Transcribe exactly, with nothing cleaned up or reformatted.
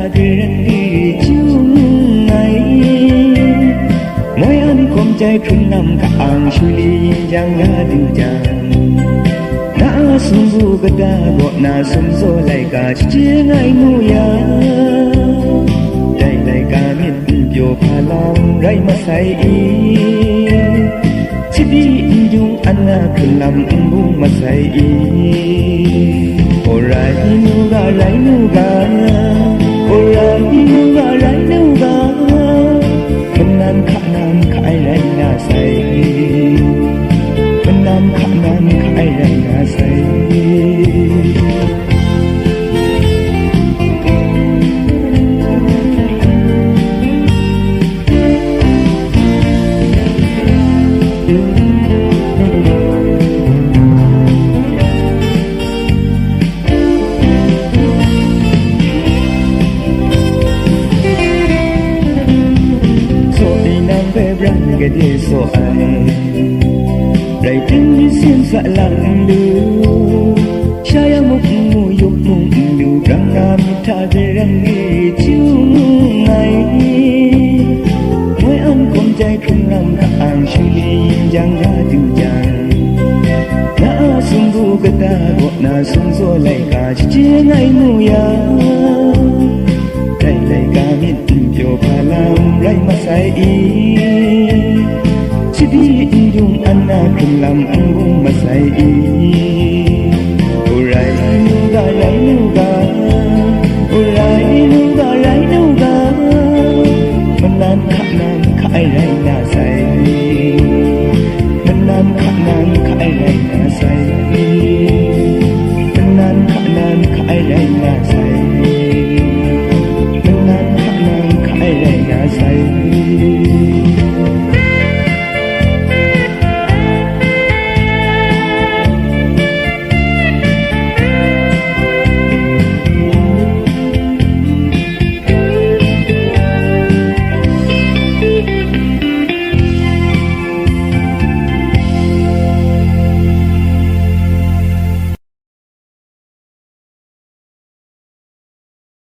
Garan di chyung ai, moi an hkum jai hkrun lam ka-ang shuli yin jang ya du jang, na a sumbu kata kaw na sumsaw laika shachyen ai mu yang, dai laika myit n pyaw hpa lam rai masai i? Sadi n yung an na hkrun lam n bung masai i? O rai nu ga, rai nu ga, o rai nu ga, rai nu ga, hpun nan hka nan hka ai rai na sai, hpun nan hka nan hka ai rai na sai. Saw ai nang hpe bran gade saw ai, rai tim sin sa lang n lu, sha yang muk n mu, yawk mung n lu, brang na myit hta garan re chyung ai. Moi an hkum jai hkrun lam ka-ang shuli yin jang ya du jang, na a sumbu kata kaw na sumsaw laika shachyen ai mu yang, dai laika myit n pyaw hpa lam rai masai i? Sadi n yung an na hkrun lam n bung masai i? O rai nu ga, rai nu ga,